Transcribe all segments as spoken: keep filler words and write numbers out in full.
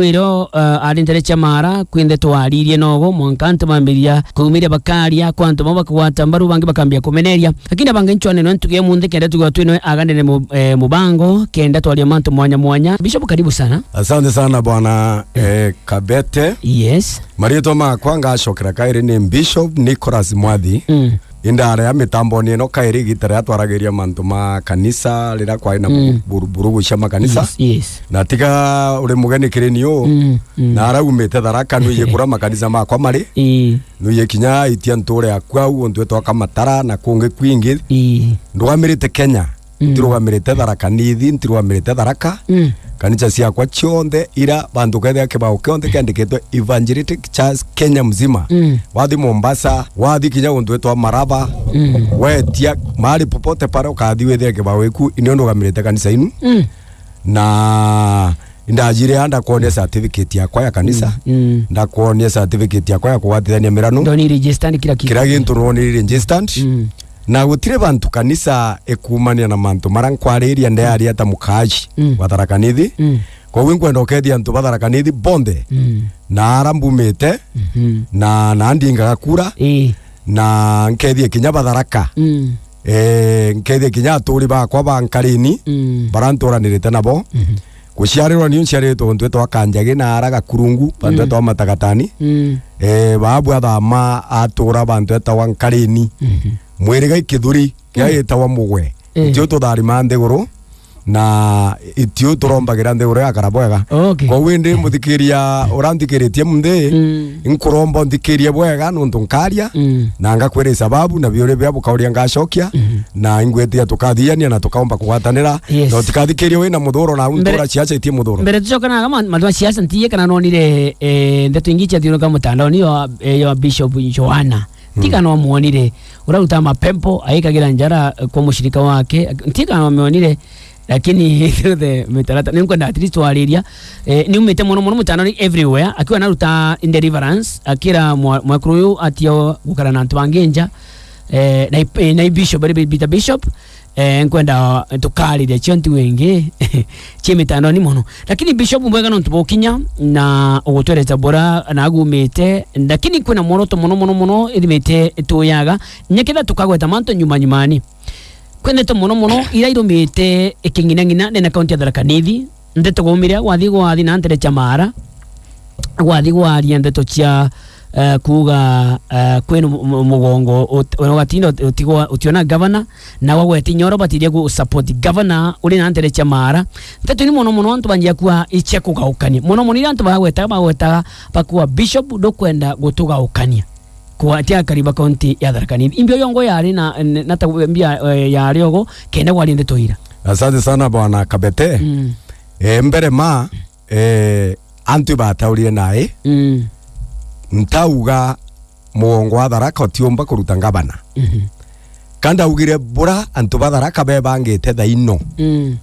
kwiro, eh, ari ntere cia mara, kwi ndeto waririe nogo, mwanka antu bambiria kuumiria bakaria, kwa antu bamwe bakagwata mbaru, bangi bakambia kumeneria. Lakini abange ncwane no ntuge munthi kenda tugwa twino aganene mu-, eh, mubango, kenda twaria mantu mwanya mwanya. Bishop, karibu sana. Asante sana bwana, eh, Kabete. Yes. Marietwa makwa ngacokera kairi ni Bishop Nicholas Mwathi. Mm. Indarea mitamboni ino kairi igita riria twaragiria mantu ma kanisa, riria kwari na Mm. buru-, burugu cia makanisa. Yes, yes. Na tiga uri mugeni kiri niu, Mm, mm. na araumite Tharaka, nuiye kura makanisa makwa mari. Ii. Nuiye kinya itia nture aku au, untu etwa Kamatara na kungi kwingi. Ii. Ndugamirite Kenya. Mm. Ntirugamirite Tharaka Nithi, ntirugamirite Tharaka. Mm. Kanisa ciakwa cionthe ira bantu kethia kibao kionthe kiandikitwe Evangelical Church Kenya mzima. Mm. Wathi Mombasa, wathi kinya untu etwa Maraba, Mm. wetia mahali popote pale ukathi withire kibao iku, inio ndugamirite kanisa inu. Mm. Na indajire anda kuonia certificate yakwa ya kanisa. Mm, mm. Ndakwonia certificate yakwa ya kugwatithania mirano. Ndoni registered kila kitu. Kila gintu noni registered. Mm. Na gutire bantu kanisa ikumania na mantu mara nkwariria, ndearia ta mukaaji Mm. wa Tharaka Nithi. Mm. Koguo nkwenda ukethia antu ba Tharaka Nithi bonthe. Mm. Na ara mbumite, Mhm. na, na ndingaga kura, Ii. na nkethie kinya ba Tharaka. Mm. Eh, nkethie kinya aturi bakwa ba Nkarini, Mm. bara nturanirite nabo. Mhm. Guciarirwa niu nciaritwe untu etwa Kanjagi na ara Gakurungu, bantu Mm. etwa Matagatani. Mm. Eh, babu athama atura bantu etwa Nkarini. Mhm. Mwiriga ikithuri, kia Mm. gitawa Mugwe. Eh. Itio tutharima nthiguru, na itio turombagira nthiguru igakara bwega. Okay. Koguo indi muthikiria uranthikiritie munthi, Mm. nkuromba unthikirie bwega nuntu nkaria, Mm. na ngakwira sababu, na biuri bia bukauria ngacokia, Mm. na ingwitia tukathiania na tukaomba kugwatanira, Yes. na utikathikirie wina muthuro na Mbere untura ciaca itie muthuro. Mbere tucokanaga ma-, mantu ma siasa, ntiye kana nonire, eh, ndeto ingi ciathiuruka mutandaoni yo, eh, yo Bishop Joanna. Mm. Tiga no mwonire, uraruta mapempo, aikagira njara, eh, kwa mushirika wake. Tiga no mwonire, lakini through the mitarata, ni nkwenda at least wariria, eh, ni umite mono mono mutandaoni everywhere, akiwa naruta in deliverance, akira mwa-, mwekuru uyu atio gukara na antu bangi nja, eh, na i-, eh, na i bishop, ari bi-, bita bishop, Eh, nkwenda tukariria cio ntigu ingi cie mitandaoni mono. Lakini Bishop, mbwega nontu bokinya na ugutwereta bura na agumite, lakini kwina mworoto mono, mono, mono ithimite tuyaga. Nyeketha tukagweta mantu nyuma nyumani. Kwendete mono mono ira irumite iking'inang'ina ndene kaunti ya Tharaka Nithi. Ndeto gwaumire, gwathi gwathi na ntere cia maara, gwathi gwaria ndeto cia, eh, kuuga, eh, kwina mu-, mu-, mugongo ut-, ugatinda uti-, utigwa-, utiona gavana, na gwagwete inyoro batiria gu support gavana uri na ntere cia maara. Nteto ni mono mono antu banjia kuuga icia kugaukania. Mono mono ira antu bagwetaga, bagwetaga, bakuuga, "Bishop, ndukwenda gutugaukania." Kwa tia kariba kaunti ya Tharaka Nithi. Imbio yongo yari na, na ta mbia, eh, yari ogo, kenda gwari ndeto ira. Asante sana bwana Kabete. Mm. Eh, mbere ma, eh, antu ibataurire nae. Mm. Ntauga mugongo wa Tharaka utiumba kuruta ngavana. Mhm. Ka ndaugire bura antu ba Tharaka bebangite thaino. Mm.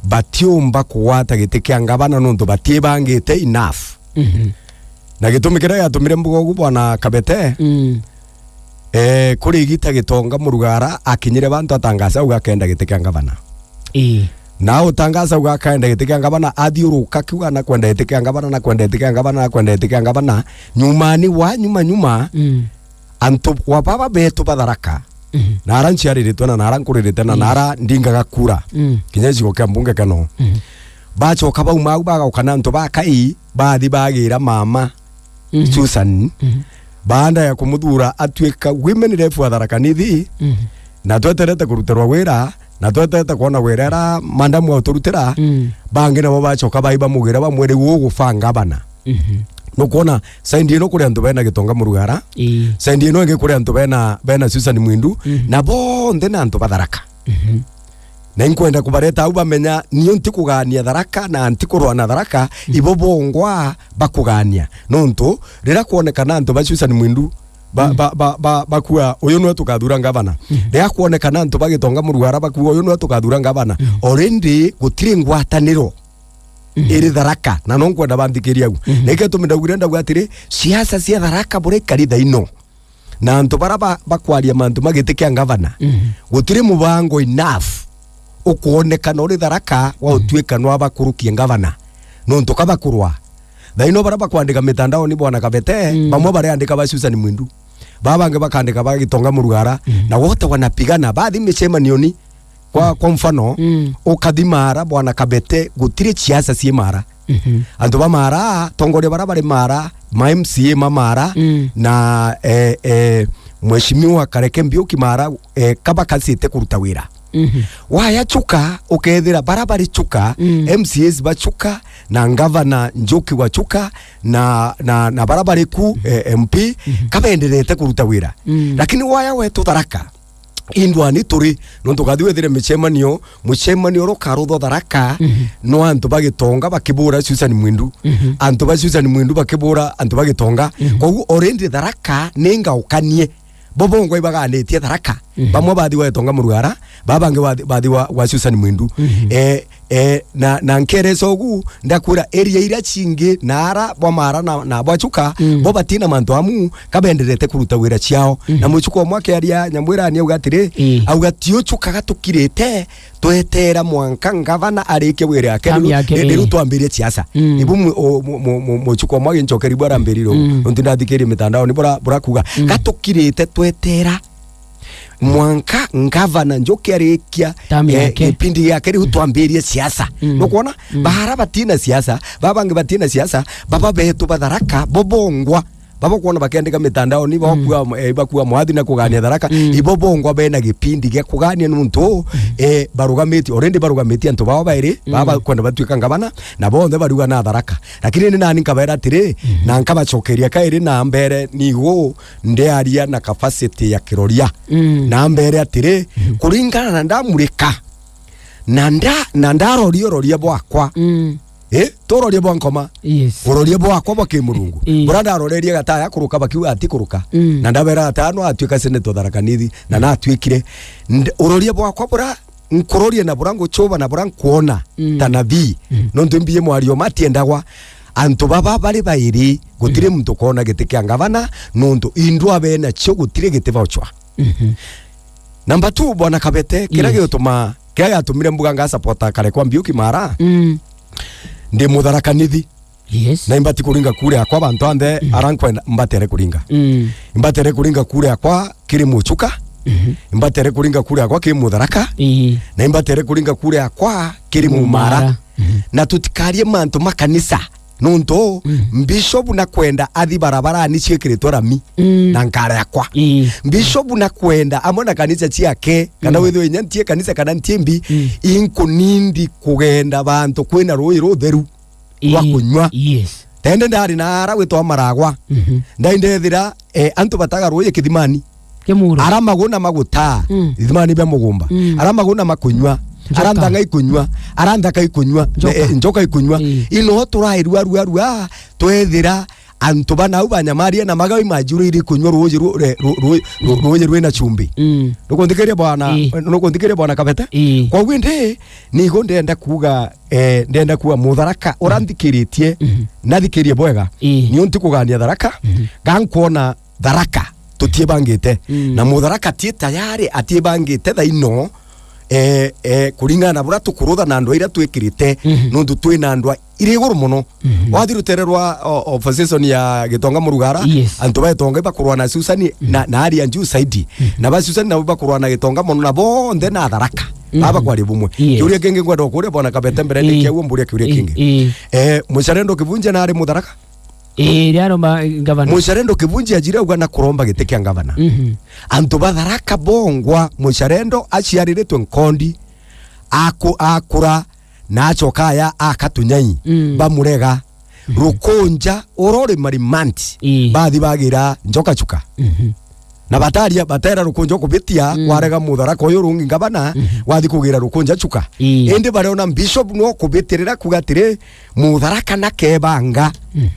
Batiumba kugwata giti kia ngavana nontu batibangite enough. Mhm. Na gitumi kiria giatumire mbuga ugu bwana Kabete, Mm. eh, kuri igita Gitonga Murugara akinyire bantu atangasa uga akenda giti kia ngavana. Ii. Na utangasa uga akenda giti kia ngavana, athiuruka kiuga na kwenda giti kia ngavana, na kwenda giti kia ngavana, na kwenda giti kia ngavana. Nyumani wa nyuma nyuma, Mm. antu wa baba betu ba Tharaka, Mhm. na ara nciariritwe na, na ara nkuririte na, na Mm. ara ndingaga kura. Mm. Kinya gicigo kia mbunge keno. Mhm. Bacoka bauma au bagauka na antu ba Kai, bathi bagira mama Mhm. Susan, Mhm. baanda ya kumuthura atuika women rep wa Tharaka Nithi, Mhm. na tweterete kurutirwa wira, na tweterete kwona wira era madam auturutira, Mm. bangi nabo bacoka bai bamugira bamwire, "Ugubanga bana." Mhm. Nukwona, side ino kuri antu bena Gitonga Murugara, Ii. Side ino ingi kuri antu bena, bena Susan Mwindu, Mhm. na bonthe na antu ba Tharaka. Mhm. Na inkwenda kubareta au bamenya, nio ntikugania Tharaka na ntikurwa na Tharaka, Mm. ibo bongwa bakugania. Nontu, riria kwonekana antu ba Susan Mwindu ba, Mm. ba, ba, ba, bakua, "Uyu niwe tukathura ngavana." Mm. Riria kwonekana antu ba Gitonga Murugara bakua, "Uyu niwe tukathura ngavana." Mm. Already gutiri ngwataniro Mhm. iri Tharaka, na no nkwenda banthikirie au. Mhm. Na ikio gitumi ndaugire ndauga atiri, siasa cia Tharaka buri ikari thaino. Na antu bara ba-, bakwaria mantu ma giti kia ngavana, Mhm. gutiri mubango enough ukwonekana uri Tharaka wa Mhm. utuika nwa bakurukie ngavana. Nontu ka bakurwa, Thaino bara bakwandika mitandaoni, bwana Kabete, mm, bamwe bareandika ba Susan Mwindu. Baba bangi bakandika ba Gitonga Murugara. Mm. Na wote wanapigana, bathi micemanioni. Kwa, kwa mfano, mm, ukathi Maara, bwana Kabete, gutiri ciasa cie Maara. Mhm. Antu ba Maara, tongoria bara bari Maara, ma M C A ma Maara, mm, na, eh, eh, Mheshimiwa Kareke Mbiuki Maara, eh, kaba kasite kuruta wira. Mhm. Waya Chuka, ukethira bara bari Chuka, mm, M C As ba Chuka, na ngavana Njuki wa Chuka, na, na, na bara bari ku, mm, eh, M P, mhm, kabenderete kuruta wira. Mm. Lakini waya wetu Tharaka, indwani turi, nontu ukathi wethire micemanio, mucemanio uria ukaruthwa Tharaka, mhm, no antu ba Gitonga bakibura Susan Mwindu. Mhm. Antu ba Susan Mwindu bakibura antu ba Gitonga. Mhm. Koguo already Tharaka ni ngaukanie. Bo bongwa ibaganitie Tharaka. Mhm. Bamwe bathi wa Gitonga Murugara, baba bangi bathi, bathi wa, wa Susan Mwindu. Mhm. Eh, Eh, na, na nkeresa ugu, ndakwira area iria cingi, na ara bwa Maara na, na bwa Chuka, mm, bo batina mantu amu, kabenderete kuruta wira ciao. Mm. Na muchuka umwe akiaria nyamwira ni auga atiri, mm, auga, "Ti uchuka gatukirite, twetera mwanka ngavana arikie wira yake, riu, yake, ri-, riu, eh, twambirie ciasa." Mm. Ibu mu-, o-, mu-, mu-, mu-, muchuka umwe agincokeri bwa arambirire ugu. Mm. Nontu ndathikirie mitandaoni bura, burakuga, mm, "Gatukirite twetera." Mwanka ngavana Njuki arikia, term, eh, yake, gipindi giake, riu twambirie siasa. Mm. Nukwona? Mm. Bahara batina siasa, baba bangi batina siasa, baba betu ba Tharaka, bo bongwa. Baba kwona bakiandika mitandaoni, mm, bakua, eh, bakua mwathi na kugania Tharaka. Mm. Ibo bongwa bena gipindi gia kugania nuntu, mm, eh, barugamiti, already barugamiti antu bao bairi, mm, baba kwenda batuika ngavana, na bonthe baruga na Tharaka. Lakini ni nani nkabera atiri, mm, na nkabacokeria kairi na mbere nigo ndiaria na capacity ya kiroria. Mm. Na mbere atiri, mm, kuringana na ndamurika, na nda-, na ndaroria uroria bwakwa. Mm. Eh, turoria bwa nkoma. Yes. Uroria bwakwa bwa kimurungu. Eh. Bura ndarorerie gataya kuruka bakiuga atikuruka. Mm. Na ndabera gataya no atuika senator Tharaka Nithi, na, mm, natuikire. Nd-, uroria bwakwa bura nkuroria na bura nguchuba na bura nkwona, mm, ta nabii. Mm. Nontu mbie mwario matiendagwa. Antu baba bari bairi, gutiri, mm, muntu kona giti kia ngavana, nontu indwa bena cio gutiri giti bauchwa. Mhm. Number two, bwana Kabete, kira, yes, giutuma, kira giatumire mbuga nga supporter Kareke Mbiuki Maara, mm, ndi Mutharaka Nithi. Yes. Na imbati kuringa kura yakwa bantu anthe, mm, ara nkwenda mbatere kuringa. Mm. Imbatere kuringa kura yakwa kiri Muchuka. Mhm. Imbatere kuringa kura yakwa kiri Mutharaka. Ii. Na imbatere kuringa kura yakwa kiri Mumara. Mumara. Mhm. Na tutikarie mantu ma kanisa. Nontu, mm, bishop nakwenda athi barabarani ciikiritwe rami, mm, na nkara yakwa. Ii. Bishop nakwenda amwe na kanisa ciake, kana, mm, withwe inya ntie kanisa kana ntie mbi, mm, inkunindi kugenda bantu kwina ruuji rutheru rwa, ii, kunywa. Yes. Tende ndari na ara gwitwa Maragwa. Mhm. Ndai ndethira, eh, antu bataga ruuji kithimani. Kimuro. Ara maguna magutaa, mm, kithimani bia mugumba. Mm. Ara maguna makunywa. Njoka. Ara nthanga ikunywa. Ara nthaka ikunywa. Njoka. Eh, njoka ikunywa. Ii. Ino turairua rua rua, twethira antu bana au banyamaria na magawi majuru iri kunywa ruuji ru-, re-, ru-, ru-, ru-, ruuji rwina chumbi. Mm. Nukunthikiria bwana, ii, nukunthikiria bwana Kabete? Ii. Kwa windi, nigo ndenda kuuga, eh, ndenda kuuga Mutharaka, ura, mm, nthikiritie, mhm, nathikirie bwega. Ii. Nio ntikugania Tharaka, mhm, gankwona Tharaka tutiebangite. Mm. Na Mutharaka ti tayari atiebangite thaino, eh, eh, kuringana na bura tukurutha na andu iria twikirite, mhm, nontu twina andu iri iguru muno. Mhm. Wathi rutere rwa o-, opposition ya Gitonga Murugara, yes, antu ba Gitonga ibakurwa na Susan, mhm, na, na aria njuu saidi. Mhm. Na ba Susan nabo bakurwa na Gitonga muno, na bonthe na Tharaka. Mhm. Baba kwari bumwe. Yes. Kiuria kingi ngwenda kuria bwana Kabete mbere, ii, nikia uo mburia kiuria, ii, kingi. Ii. Eh, Mucarendo Kivunja nari Mutharaka? Ii, riaromba ngavana. Mucarendo Kivunja ajire auga na kuromba giti kia ngavana. Mhm. Antu ba Tharaka bongwa Mucarendo aciariritwe Nkondi, aku-, akura na acoka aya aka Tunyai, mm, bamurega. Mhm. Rukunja urori marimanti, ii, bathi bagira Njoka Chuka. Mhm. Na bataria, batera Rukunja ukubitia, mm, warega Mutharaka uyu urungi ngavana, mhm, wathi kugira Rukunja Chuka. Ii. Indi bariona bishop no kubitirira kuga atiri, Mutharaka nakebanga. Mhm.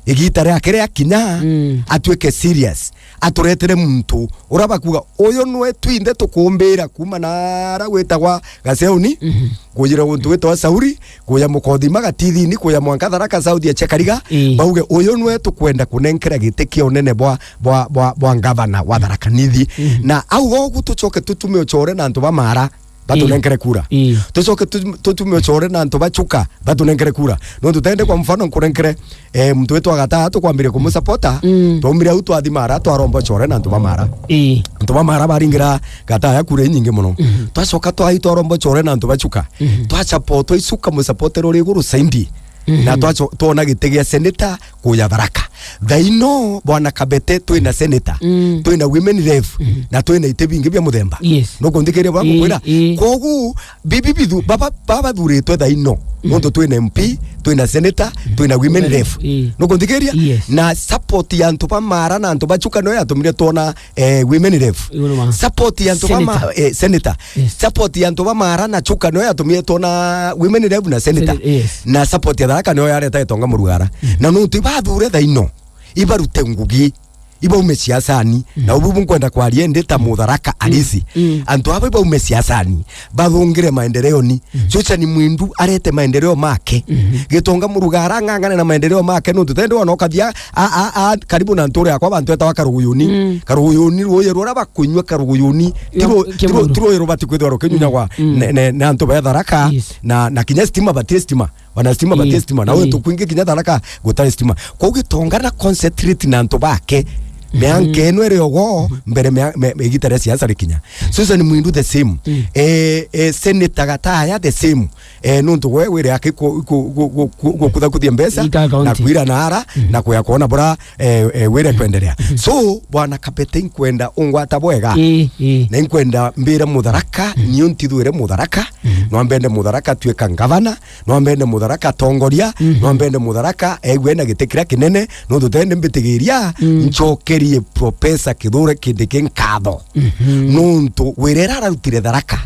Igita riake riakinya, mm, atuike serious. Aturetere muntu ura bakuga, uyu nwe twinthe tukumbira kuma nara gwitagwa Gaceuni, mhm, kujira guntu gwitagwa Sauri, kuja Mukothima Gatithini, kuja mwanka Tharaka South ya Chekariga, ii, bauge, uyu nwe tukwenda kunenkera giti kia unene bwa, bwa, bwa, bwa ngavana wa Tharaka Nithi. Mhm. Na au ugu tucoke tutume ucore na antu ba Mara. batunenkere kura. Ii. Tucoke tu-, tutume ucore na antu ba Chuka, batunenkere kura. Nontu tende, kwa mfano, nkunenkere, eh, muntu witwa Gataya, tukwambiria kumusapota, mm, twaumire au twathi Mara, twaromba ucore na antu ba Mara. Ii. Antu ba Mara baringira Gataya kura inyingi mono. Mhm. Twacoka twai twaromba ucore na antu ba Chuka. Mhm. Twacapotwa icuka musapotero ri iguru saindi. Mhm. Na twaco-, twona giti gia seneta kuja Tharaka. Thaino, bwana Kabete, twina seneta, mm, twina women rep, mhm, na twina iti bingi bia muthemba. Yes. Nukunthikiria bwa, ii, ngukwira? Ii. Kogu, bibi bithu, baba, baba bathuritwe thaino. Mm. Nontu twina M P, twina seneta, mm, twina women rep. Ii. Nukunthikiria? Yes. Na support ya antu ba Mara na antu ba Chuka niyo yatumire twona eh, women rep. Iguru ma. Support ya antu ba ma-, senator, eh, senator. Yes. Support ya antu ba Mara na Chuka niyo yatumire twona women rep na senator. Senator, yes. Na support ya Tharaka niyo yareta Gitonga Murugara. Mm. Na nontu ibathure thaino, ibarute ngugi, ibaume siasani. Mm. Na ubu nkwenda kwaria ndi ta Mutharaka, mm, arisi. Mm. Antu aba ibaume siasani, bathungire maendeleoni. Mm. Susan Mwindu arete maendeleo make. Mm-hmm. Gitonga Murugara ang'ang'ane na maendeleo make, nontu tende wona ukathia a, a, a, karibu na nturi yakwa, bantu etawa Karuguyuni. Mm. Karuguyuni, ruuyi ruria bakunyua Karuguyuni, ti ru-, ti ru-, ti ruuyi rubati kwithirwa rukinyunyagwa, mm, mm, ne, ne, ne antu ba Tharaka, yes, na, na kinya stima bati stima. Wana stima bati, ii, stima. Na ii, untu kwingi kinya Tharaka gutari stima. Koguo Gitonga na concentrate na antu bake. Mm. Mianka ino iri ogo, mm, mbere mea-, me-, me-, igita ria siasa rikinya. Susan Mwindu the same. Mm. Eh, eh, Senator Gataya the same. Eh, nontu gwe wire yake ku-, ku-, ku-, ku-, ku-, gukuthakuthia mbeca, ika na county, kwira na ara, mm, na kuya kuona bura, eh, eh, wire kwenderea. Mm. So, bwana Kabete, inkwenda ungwata bwega. Ii, ii. Na inkwenda mbire Mutharaka, mm, nio ntithwire Mutharaka, mm, no mbende Mutharaka tuika ngavana, no mbende Mutharaka atongoria, mm, no mbende Mutharaka aigue na giti kiria kinene, nontu tende mbitigiria, mm, ncokerie Professor Kithure Kindiki nkatho. Mm-hmm. Nontu wira ira ararutire Tharaka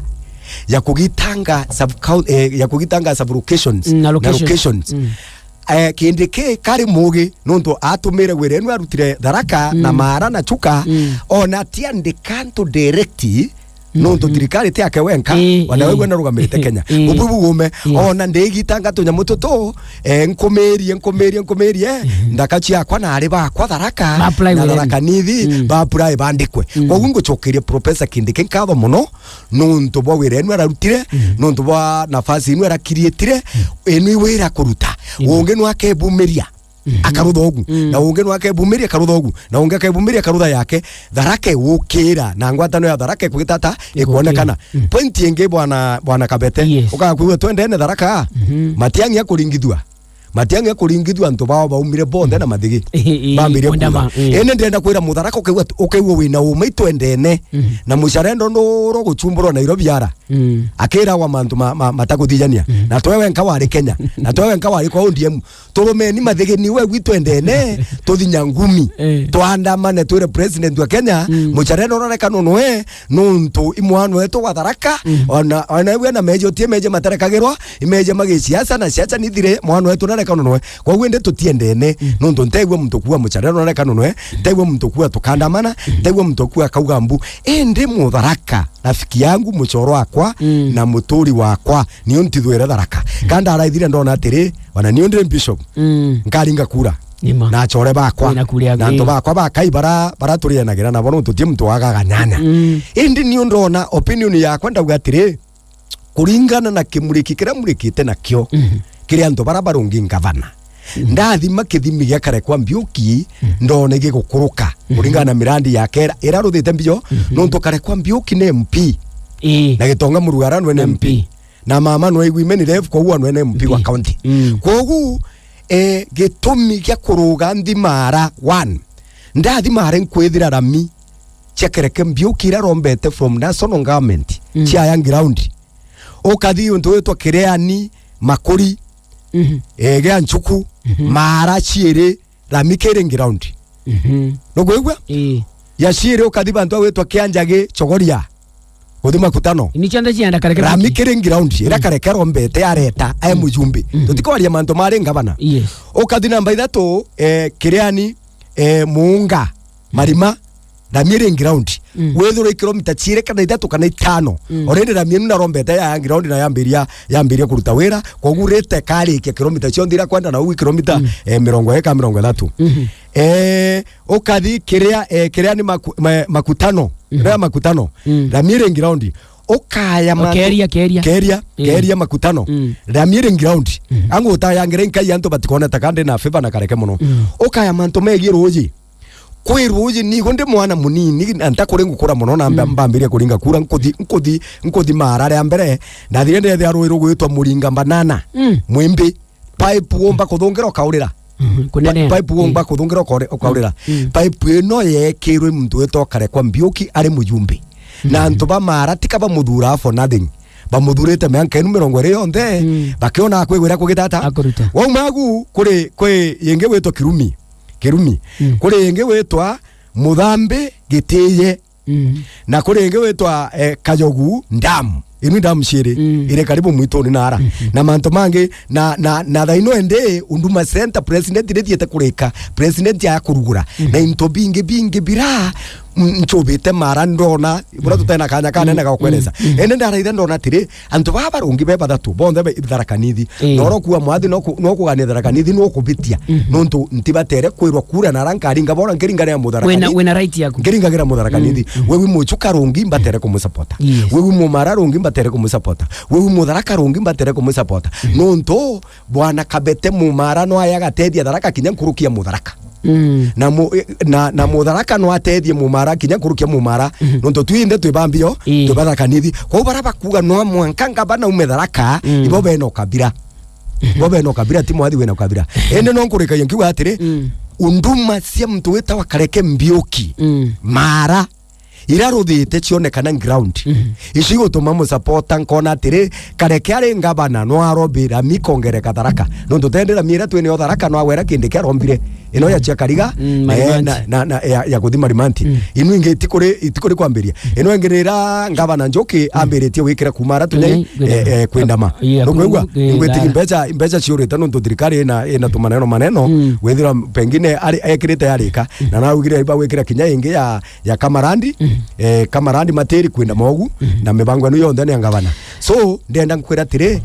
ya kugitanga sub-, eh, ya kugitanga sub-locations, mm, na na locations, locations. Mm. Eh, Kindiki kari mugi, nontu atumire wira ino arutire Tharaka na, mm, Mara na Chuka, mm, ona ti andika antu direct, nontu, mhm, thirikari ti yake wenka, ii, wana, ii, wegwe narugamirite Kenya. Ii. Bubu bugume, yes, ona ndigitanga tunyamu tutu, eh, nkumirie, nkumirie, nkumirie, mhm, nthaka ciakwa na ari bakwa Tharaka, ba apply na wira Tharaka ino. Nithi, mm, ba apply bandikwe. Mm. Koguo ngucokeria Professor Kindiki nkatho mono, nontu bwa wira ino ararutire, mm, nontu bwa nafasi ino arakirietire, mm, ino iwira kuruta. Ii. Ungi no akebumiria. Mhm. Akarutha ugu. Mm. Na ungi no akebumiria akarutha ugu. Na ungi akebumiria akarutha yake. Tharaka igukira. Na ngwatano ya Tharaka ikugita ata? Igukira. Ikwonekana. Mm. Point ingi bwana, bwana Kabete. Yes. Ukaga kwigua twendene Tharaka. Mhm. Matiang'i akuringithua. Matiang'i akuringithua antu bao baumire bonthe na mathigi. Ii, ii, bambirie kuthama, kuuga. Ii. Ene ndenda kwira Mutharaka ukaigua, ukaigua wina uma itwendene. Mhm. Na mucarendo nduro guchumburwa Nairobi ara. Mm. Akiragwa mantu ma, ma, matakuthijania. Mm. Na twe wenka wari Kenya. Na twe wenka wari kwa O D M. Turumeni mathigini we gwitwendene, tuthinya ngumi. Eh. Twandamane twire president wa Kenya, mm, mucareno uronekanwa nwe, nontu i mwana wetu wa Tharaka, mm, ona, ona we na meje utie meje matarekagirwa, imeje magisiasa na siasa nithire, mwana wetu narekanwa nwe. Koguo indi tutiendene, mm, nontu ntegua muntu kuwa mucareno uronekanwa nwe, ntegua muntu kuwa tukandamana, mm, ntegua muntu kuwa akauga mbu. Indi Mutharaka, rafiki yangu, mucoro wakwa, mm, na muturi wakwa, niu ntithwire Tharaka. Mm. Kandi araithire ndona atiri, wana niu ndi bishop, mm, nkaringa kura. Nima. Na acore bakwa. Wina kura yaku, na antu, ii, bakwa bakai bara, bara turianagira nabo nontu ti muntu wagaga nyanya. Mm. Indi niu ndona opinion yakwa ndauga atiri, kuringana na kimuriki kiria murikite nakio, mhm, kiri antu bara barungi ngavana. Mhm. Ndathima kithimi gia Karekwa Mbiuki, mhm, ndona gigukuruka, mhm, kuringana na mirandi yake ira, ira ruthite mbio, mhm, nontu Karekwa Mbiuki ni M P. Ii. Na Gitonga Murugara nwe ni M P. M P. Na mama nwe women rep, koguo nwe ni M P wa, M P, county. Mm. Koguo, eh, gitumi gia kuruga nthimara, one, ndathimara nkwithira rami cia Karekwa Mbiuki ira rombete from national government, mm, ciaya ground. Ukathi untu witwa Kireani, Makuri, mhm, eh, Gia Nchuku, mhm, Mara ciiri, rami kiri ground. Mhm. Nukwigua? Ii. Ya ciiri ukathi bantu bagwitwa Kianjagi, Chogoria, uthi Makutano. Ni cianda cianda Karekwa. Rami kiri ground, ira, mm, Karekwa rombete areta, ae, mm, mujumbe. Mhm. Tutikwaria mantu mari ngavana. Yes. Ukathi namba ithatu, eh, Kireani, eh, Muunga, Marima, rami iri ground. Mm. Withirwe kilomita ciiri kana ithatu kana itano. Mm. Already rami inu narombete ya ground na yambiria, yambiria kuruta wira. Koguo rite karikia kilomita cionthe ira kwenda na ugu kilomita, mm, eh, mirongo iri kana mirongo ithatu. Mhm. Eh, ukathi Kirea, eh, Kireani Maku-, ma-, Makutano. Mhm. Ria Makutano. Mm. Rami iri ground. Ukaya mantu. Keria, keria. Keria, eh, keria makutano. Mm. Ramiri ground. Mm. Angu utayangire nkai antu batikone ta kandi na favor na kareke muno. Mm. Ukaya mantu megie ruji. Kwi ruji nigo ndi mwana munini, na ntakuri ngukura muno, na mba-, mm, mbambiria kuringa kura, nkuthi, nkuthi, nkuthi mara ria mbere, ndathire ndethia rui rugwitwa Muringa Banana. Mm. Mwimbi. Pipe womba kuthungira ukaurira. Mhm, kunene. Pa-, pipe womba, mm, kuthungira ukaure-, ukaurira. Mm. Pipe ino yekirwe muntu witwa Karekwa Mbiuki ari mujumbe. Na, mhm, antu ba mara tika bamuthura for nothing. Bamuthurite mianka inu mirongo iri yonthe, mm, bakiona akwigwira kugitata. Akuruta. Wauma agu kuri, kwi yingi witwa Kirumi. Kirumi. Mm. Kuri yingi witwa Muthambi Gitiye. Mm. Na kuri ingi witwa, eh, Kajogu Dam. Inu dam ciiri, mm, iri karibu mwituni nara. Mm-hmm. Na mantu mangi, na, na, na thaino ende, Huduma Center, president irithiete kurika, president aya kurugura. Mm. Na into bingi, bingi bira, mm, ncubite mara ndona, bura, mm, tutena kanya kanene, mm, ga kueleza. Mm. Ende ndaraitha ndona atiri, antu baba barungi be bathatu, bonthe be Tharaka Nithi. Ii. Na oro kuga mwathi no ku-, no kugania Tharaka Nithi, no kubitia. Mhm. Nontu ntibatere kwirwa kura na ara nkaringa bona nkiringanira Mutharaka Nithi. Wina, wina right yaku. Nkiringagira Mutharaka Nithi. Mm, mm. Wewi Muchuka rungi mbatere kumusapota. Yes. Wewi Mumara rungi mbatere kumusapota. Wewi Mutharaka rungi mbatere kumusapota. Mm. Nontu Bwana Kabete Mumara no aya agatethia Tharaka kinya nkuruki ya Mutharaka. Mm. Na mu-, na, na Mutharaka no atethie Mumara kinya nkuruki ya Mumara. Mhm. Nontu twinthe twi ba mbio, ii, twi ba Tharaka Nithi. Kwou bara bakuga no mwanka ngabana ume Tharaka, mm, ibo bena ukabira. Mhm. Ibo bena ukabira, ti mwathi wena ukabira. Ende no nkurikagia nkiuga atiri, mm, Huduma cia muntu witawa Kareke Mbiuki. Mm. Mara. Ira ruthite cionekana ground. Mhm. Icio igutuma musapota nkona atiri, Kareke ari ngavana no arobira mi kongereka Tharaka. Nontu tendera mi ira twinio Tharaka no agwera kindi kia rombire. Ino ya cia Kariga, mm, eh, Marimanti. Na, na, na, ya, ya kuthi Marimanti. Mm. Inu ingi itikuri, itikuri kwambiria. Ino ingi rira ngavana Njuki, mm, ambiritie wikira kuma ara tunyai, mm, eh, eh, kwindama. Yeah, ndukwigua? Kwigua, eh, ingwitigia mbeca, mbeca ciurite nontu thirikari ina, ina tumaneno maneno, mm, withira pengine ari, ekirite yarika. Mm. Na naugire iba gwikira kinya ingi ya ya Kamarandi, mhm, eh, Kamarandi Matiri kwinda mogu, mhm, na mibango ino yonthe ni ya ngavana. So, ndenda nkwira atiri,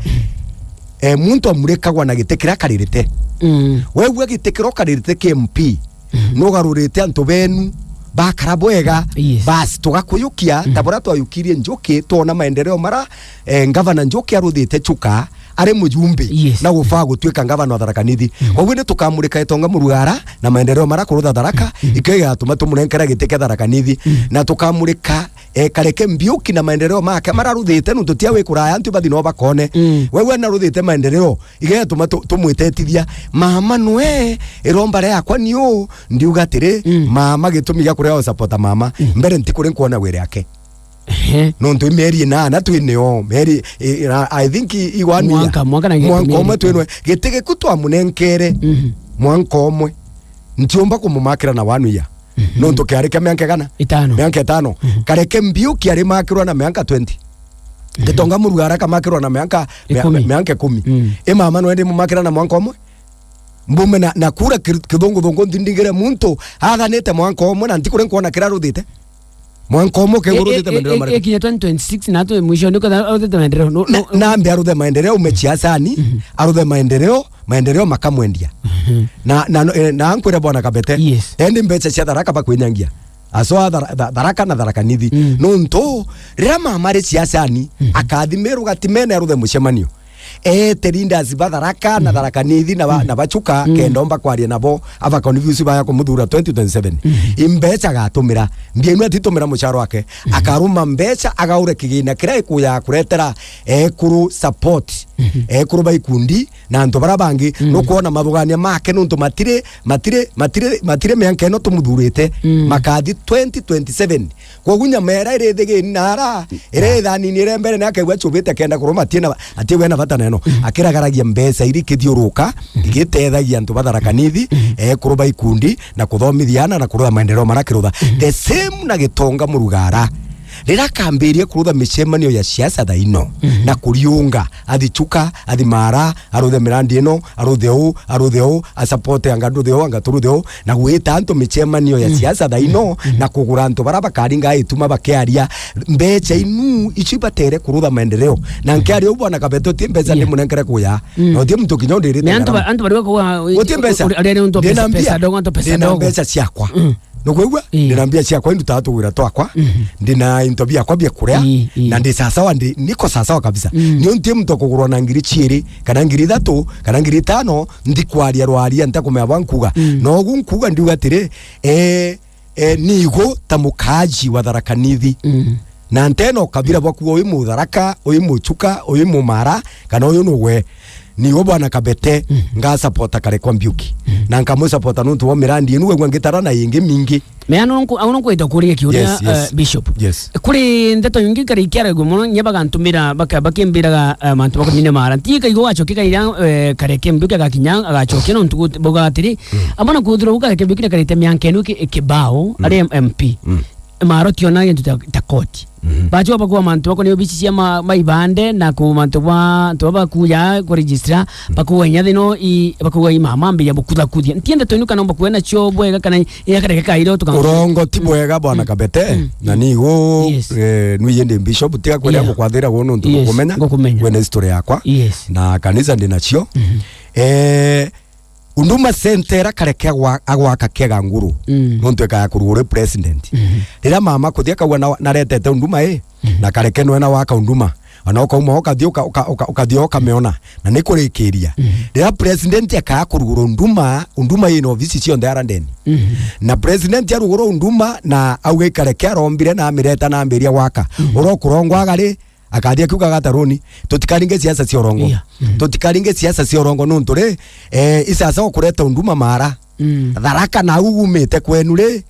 eh, muntu amurikagwa na giti kiria akaririte. Mm. Wegua giti kiria ukaririte ki M P, mhm, nugarurite antu benu, bakara bwega, yes, basi, tugakuyukia, mhm, ta buria twayukirie Njuki, twona maendeleo mara, eh, ngavana Njuki aruthite Chuka, ari mujumbe, yes, na gufaa gutuika ngavana wa Tharaka Nithi. Mm. Koguo ni tukamurika Itonga Murugara na maendeleo mara kurutha Tharaka, mm, ikio igatuma tumunenkera giti kia Tharaka Nithi. Mm. Na tukamurika, eh, Kareke Mbiuki na maendeleo make mara aruthite, nontu tia wi kuraya, antu bathi no bakone. Mm. Wewe naruthite maendeleo, igatuma tu-, tumwitetithia. Mama nwe, iromba riakwa niu, ndiuga atiri, mm, mama gitumi gia kuria usapota mama. Mm. Mbere ntikuri nkwona wiri ake. Ehe. Nontu i mieri inana twinio, mieri, i, i, I think i, i one year. Mwanka, mwanka na mwanka umwe twinio. Giti giku twamunenkere, mhm, mwanka umwe. Ntiumba kumumakira na one year. Mhm. Nontu kiari kia mianka igana? Itano. Mianka itano. Mhm. Kareke Mbiuki ari makirwa na mianka twenty. Mhm. Gitonga Murugara akamakirwa na mianka, mia-, ikumi. Mianka ikumi. Mm. I mama nwe ndimumakira na mwanka umwe? Mbume na, na kura ki-, kithunguthungu nthindingire muntu athanite mwanka umwe na ntikuri nkwona kira aruthite. Mwanka umwe ukegurutite maendeleo mariku? Ikinya twenty twenty-six na tu mwisho niko aruthite maendeleo. No, na, no. Nambe aruthe maendeleo, ume ciasani, mhm, aruthe maendeleo, maendeleo makamwendia. Mhm. Na, na, eh, na nkwira bwana Kabete, yes, endi mbeca cia Tharaka bakwinyangia. Asoa Thara-, Tha-, Tharaka na Tharaka Nithi. Mm. Nontu, rira mama ari ciasani, mhm, akathimirwa gatimene aruthe mucemanio. Eete leaders ba Tharaka na, mm, Tharaka Nithi na ba, mm, na ba Chuka, mm, kenda omba kwaria nabo, aba confuse baya kumuthura twenty twenty-seven. Mm. Imbeca agatumira. Mbienu atitumira mucara wake. Mm. Akaruma mbeca, agaure kigina kiria ikuya kuretera ekuru support. Mm. Ekuru ba ikundi na antu bara bangi, mm, nukwona mathugania make nontu matire, matire, matire, matire mianka ino tumuthurite. Mm. Makathi twenty twenty-seven. Koguo nyama iria iri thigini na ara, iria ithanini iria mbere ni akaigua acubite akenda kuruma, atie na, atie we na bata neno. Mm. Akiragaragia mbeca iri kithiuruka, mm, igitethagia antu ba Tharaka Nithi, mm, ekuru ba ikundi, na kuthomithia ana na kurutha maendeleo mara kirutha. Mm. The same na Gitonga Murugara. Rira akambirie kurutha micemanio ya siasa thaino, mm, na kuriunga, athi Chuka, athi Mara, aruthe mirandi ino, aruthe uu, aruthe uu, asapote anga nduthe uu, anga turuthe uu, na gwita antu micemanio ya, mm, siasa thaino, mm, na kugura antu bara bakaringa ituma bakiaria mbeca inu ici batere kurutha maendeleo. Na, mm, nkiaria uu bwana Kabeto, ti mbeca, yeah, ndimunenkere kuya. Mm. Na uti muntu kinya undirite. Ni antu ba-, antu bari kuga, uti mbeca. Uri, uri, uri, antu pesa, pesa ndogo, antu pesa ndogo. Ndina mbeca ciakwa. Mm. Nukwigua? Ii. Ndina mbia ciakwa, indutaga tugwira twakwa. Mhm. Ndina into biakwa bia kuria. Ii, ii. Na ndi sasawa, ndi, niko sasawa kabisa. Mm. Nio nti muntu kugurwa na ngiri ciiri, kana ngiri ithatu, kana ngiri itano, nthi kwaria rwaria, ntakumenya bwa nkuga. Mm. Nogu nkuga ndiuga atiri, eh, eh, nigu ta mukaaji wa Tharaka Nithi. Mm. Na nteno kabira bwaku, uyu Mutharaka, uyu Muchuka, uyu Mumara, kana uyu nugwe. Niwe bwana Kabete, mm, ngasapota Karekwa Mbiuki. Mm. Na nkamusapota nuntu bwa mirandi inu, wegua ngitara na ingi mingi. Meano nku-, au nkwenda kuria kiuria, yes, yes, eh, Bishop. Yes. Kuri ndeto ingi kari ikiaragwo mono, nya bagantumira, baka-, bakimbiraga, eh, mantu bakonine Mara. Nti kaigua wachokia kaira, eh, Kareke Mbiuki agakinya, agachokia nontu gut-, boga atiri, mm, amana kuthirwa guka Kareke Mbiuki na karite mianka inu ki-, kibao, mm, ari M P. Mm. Mara tionaga gintu ta, ta koti. Mhm. Bachoka bakuga mantu bakoni obici cia ma-, maibande na ku mantu bwa, antu baba bakuja ku register, mm, bakuga inya thino i, bakuga i mama mbe ya bukuthakuthia. Ntienda twenu kana omba kwena cio bwega kana ya Kareke kairo tuka. Urongo ti bwega, bwana, mm, Kabete. Mm. Na ni igu, yes, eh, nui indi bishop, tiga kwenda, yeah, gukwathira gu nuntu, yes, ngukumenya. Ngukumenya. Wena history yakwa. Yes. Na kanisa ndi nacio. Mhm. Eh, Huduma Center era Kareke agwa-, agwaka Kiega Nguru. Mm. Nontu ekaya kurugura president. Mhm. Riria mama kuthia akauga na, naretete Huduma i, mhm, na Kareke nwe na waka Huduma. Ona ukauma ukathia uka-, uka-, uka-, ukathia ukamiona. Na ni kurikiria. Mhm. Riria president akaya kurugura Huduma, Huduma ina ofisi cionthe ara ndeni. Mhm. Na president arugura Huduma na auga i Kareke arombire na amireta na ambiria gwaka. Mhm. Urokurongwa agari, akathia akiuga gataruni, tutikaringe siasa cia urongo. Yeah. Mm. Tutikaringe siasa cia urongo nontu ri, eh, isasa okureta Huduma Mara. Mm. Tharaka na ugumite kwenu ri,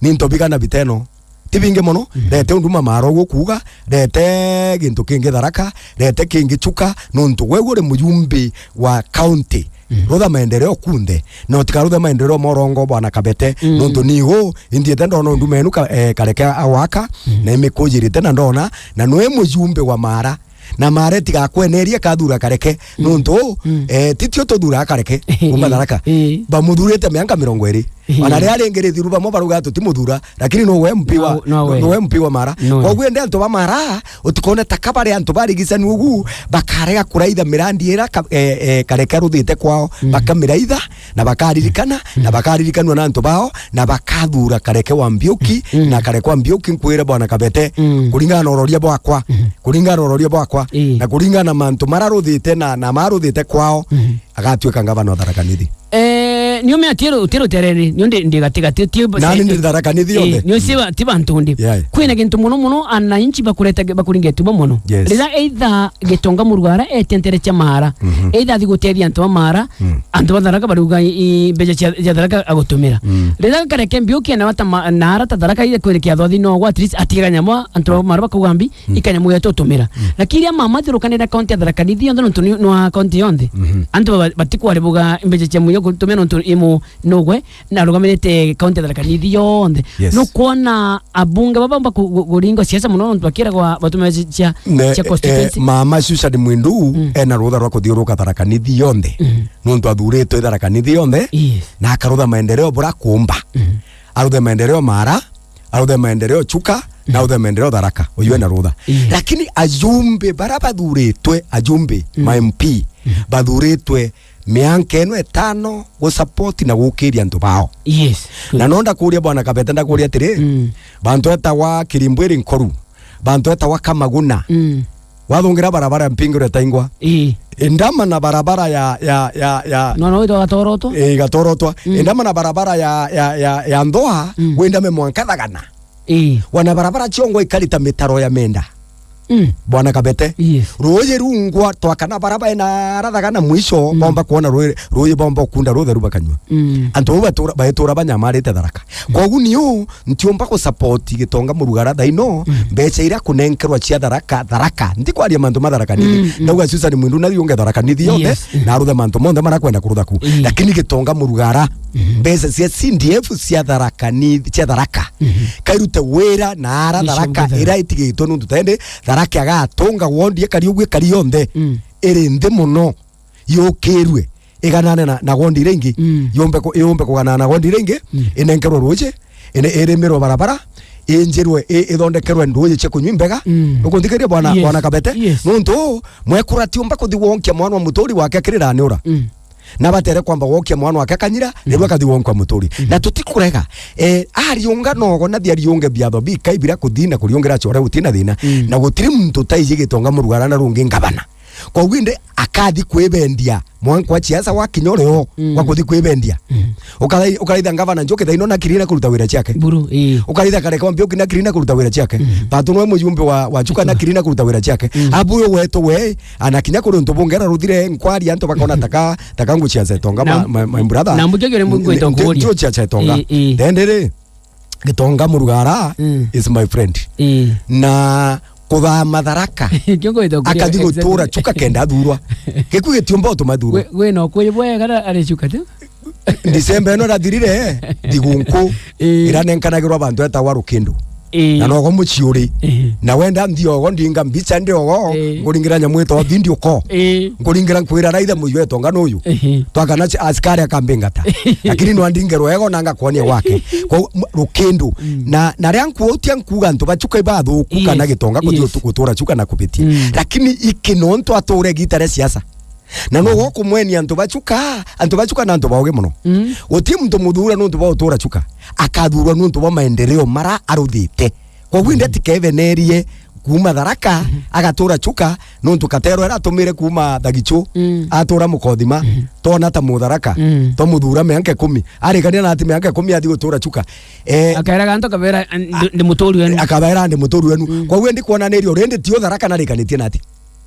ni nto bigana biteno. Ti bingi mono, mm, rete Huduma Mara uguo kuuga, rete gintu kingi Tharaka, rete kingi Chuka, nontu gwe uri mujumbe wa county. Mm. Rutha maendeleo kunthe. Na utikaruthe maendeleo morongo, bwana Kabete. Mm. Nontu ni u, inthiete ndona Huduma enu ka-, eh, Kareke awaka, mm, na imikujirite na ndona, na nwe mujumbe wa Mara. Na Mara itigakwenerie kathura Kareke. Mm. Nontu, mm, eh, titio tuthuraga Kareke, kuma Tharaka. Eh. Bamuthurite mianka mirongo iri. Eh. Ona ria ringi rithiru bamwe baruga tutimuthura, lakini no we M P wa, no, no we. No we M P wa Mara. No we. Koguo ende antu ba Mara, utikone ta kabare antu barigicani ugu, bakarega kuraitha mirandi ira ka-, eh, eh, Kareke aruthite kwao, mm, bakamiraitha, na bakaririkana, mm, na bakaririkanua na antu bao, na bakathura Kareke wa Mbiuki, mm, na Kareke wa Mbiuki nkwire, bwana Kabete, mm, kuringana na uroria bwakwa, mm, kuringana na uroria bwakwa, ii, na kuringana na mantu mararuthite na, na maruthite kwao, mm, agatuika ngavana wa Tharaka Nithi. Eh, niumia ti ru-, ti ruterere, niu ndi, ndi gatigati, ti nani ndi Tharaka Nithi, eh, yonthe. Niu si ba-, ti bantu ndi. Yeah. Kwina gintu muno muno, ananchi bakureta, bakuringa ituba muno. Yes. Riria either Gitonga Murugara etie ntere cia Mara, mhm, either athi gutethia antu ba Mara, mm, antu ba Tharaka bariuga i, i mbeca cia, cia Tharaka agutumira. Mm. Riria Kareke Mbiuki na wata ma-, na ara ta Tharaka ire kwirikia thothi no gwa at least atiga nyamwa, antu ba Mara bakauga mbi, mm, ikanyamu ya tutumira. Mm. Lakini ria mama thirukanira kaunti ya Tharaka Nithi yonthe nontu ni, ni wa kaunti yonthe. Mhm. Antu ba-, batikwaribuga mbeca cia muyo gutumira nontu imu nugwe na arugamirite kaunti ya Tharaka Nithi yonthe. Yes. Nukwona abunge baba baku-, gu-, kuringa siasa muno nontu bakiragwa batume cia, ne-, cia constituency. Eh, mama Susan Mwindu, mm, ena rutha rwa kuthiuruka Tharaka Nithi yonthe. Mm. Nontu athuritwe Tharaka Nithi yonthe, yes, na akarutha maendeleo bura kumba. Mm. Aruthe maendeleo Mara, aruthe maendeleo Chuka, na, mm, aruthe maendeleo Tharaka. Uyu ena rutha. Mm. Lakini ajumbe bara bathuritwe, ajumbe, mm, ma M P, mm, bathuritwe mianka ino itano gusupport na gukiria antu bao. Yes. Na no ndakuria bwana Kabete, ndakuria atiri, mm, bantu etagwa Kirimbwiri Nkoru, bantu etagwa Kamaguna, mm, wathungira barabara ya Mpingiro etaingwa. Ii. Indama na barabara ya, ya, ya, ya, no, no, witwa Gatorotwa? Ii, Gatorotwa. Mm. Indama na barabara ya, ya, ya, ya Ndhoa, mm, windame mwanka Thagana. Ii. Wana barabara ciongo ikarita mitaro ya menda. Mm. Bwana Kabete. Yes. Ruuji rungwa twakana barabara ina arathagana mwisho, mm, bomba kuona ruuji, ruuji bomba kunda rutheru bakanyua. Mm. Antu bau batura, baetura banyamarite Tharaka. Mm. Kogu niu ntiumba gusupport Gitonga Murugara thaino, mm, mbeca iria kunenkerwa cia Tharaka, Tharaka. Ntikwaria mantu ma Tharaka Nithi. Mm, mm. Ndauga Susan Mwindu na yunge Tharaka Nithi yonthe, yes, mm, na aruthe mantu monthe marakwenda kurutha ku. Mm. Lakini Gitonga Murugara, mm, mbeca cia C D F cia Tharaka Nithi, cia Tharaka. Mhm. Kairute wira na ara Tharaka ira itigitwe nuntu tende Tharaka agatunga wondi ekari uguo ekari yonthe. Mm. Iri nthi muno yukirue iganane na, na wondi iria ingi. Mm. Yumbe ku-, yumbe kuganana na wondi iria ingi, mm, inenkerwe ruuji, ine-, irimirwe barabara, injirwe, i-, ithondekerwe nduuji cia kunywa imbega. Mm. Ukunthikiria bwana, yes, bwana Kabete? Yes. Nuntu mwekura tiumba kuthi gwonkia mwana wa muturi wake akirira ni ura. Mm. Na batere kwamba gwokia mwana wake akanyira, mm, riu akathi wonkwa muturi. Mm. Na tutikurega. Eh, ariunga nogo na thi ariunge biatho bikai bira kuthina kuriungira chore utina thina. Mm. Na gutiri muntu taiji Gitonga Murugara na rungi ngavana. Koguo indi akathi kwibendia mwanka wa chiasa wa kinya urio, mm, wa kuthi kwibendia. Mm. Ukara-, ukaraitha ngavana Njuki thaino na kirina kuruta wira chiake. Buru, ii. Ukaraitha Kareke wa Mbiuki na kirina kuruta wira chiake. Mm. Tatu nwe mujumbe wa, wa Chuka na kirina kuruta wira chiake. Mm. Abu yo wetu we, ana kinya kuri untu bungera ruthire nkwari antu bakona taka, taka nguchia Zetonga, na, ma, ma, my brother. Na mbuke kire mungu Ni-, wetu ndi-, nkuria. Ndio chia Zetonga. Ii, ii. Then riri, Gitonga Murugara, mm, is my friend. Ii. Na kuthaama Tharaka, kiongo wetu nkuria akathi gutura exactly. Chuka kenda athurwa. Giku gitiumba utuma athurwa. We, we no kwe bwe gara ari Chuka tu? December ino irathirire, thigunku, ii, iranenkanagirwa bantu etagwa Rukindu. Ii. Na nogo mucii uri. Ii. Na wenda nthi ogo, ndinga mbicha ndi ogo, ii, nkuringira nyamu itawa video call. Ii. Nkuringira nkwira raitha muyu etonga nuyu. Ii. Twakana ch-, askari akambingata. Lakini no andinge rwego na ngakwonia gwake. Kwa u-, m-, Rukindu. Mm. Na, na ria nkuutia nkuuga antu ba Chuka ibathuku, yes, kana Gitonga kuthi, yes, utu-, gutura Chuka na kubitia. Mm. Lakini iki nontu ature gita ria siasa. Na no, mm, gokumwenia antu ba Chuka, antu ba Chuka na antu baugi muno. Mm. Guti muntu muthura nuntu bwa gutura Chuka, akathurwa nuntu bwa maendeleo mara aruthite. Koguo indi, mm, atikebenerie kuuma Tharaka, mhm, agatura Chuka, nuntu Katero era atumire kuuma Thagichu, mm, atura Mukothima, mhm, tona ta Mutharaka, mm, twamuthura mianka ikumi. Arikania na ati mianka ikumi athi gutura Chuka. Eh, akaira gantu akabera, "Ndi, ndi muturi wenu." Akabera, "Ndi muturi wenu." Mm. Koguo indi kwonaniria uri ndi tio Tharaka narikanitie na ati